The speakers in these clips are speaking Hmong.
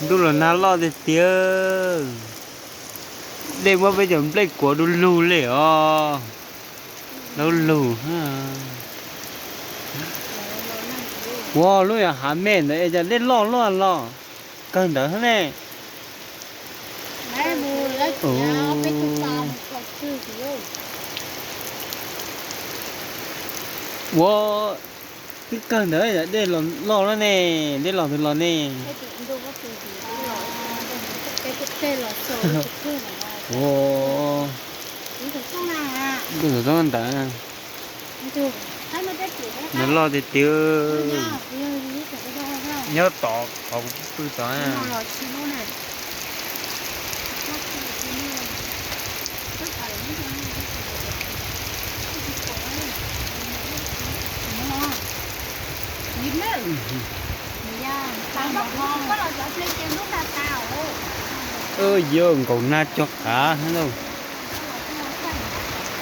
Ntuj los nag loj tiag tiag. Dej muab peb cov nplej kuav du lug li os. Dub lug. Ua lub yog hav me ntawd es cas dej loj loj los kawg ntawd ne. Ua, twb kawg ntawd dej loj loj ne, dej los twg los ne. Ua, ntawd nws loj tiag tiag. Nyob tod qhov kuv pw tod. Yog nkaum nag cog qav lauj.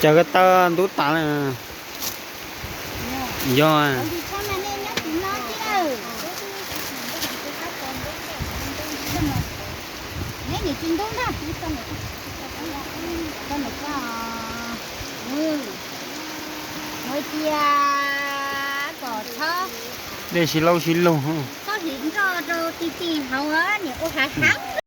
Cas ko taw ntub tas lawm. Yog. Dej sib laub sib lug. Txhob hliv nroj rau ti ti hauv, niam ua hav hav.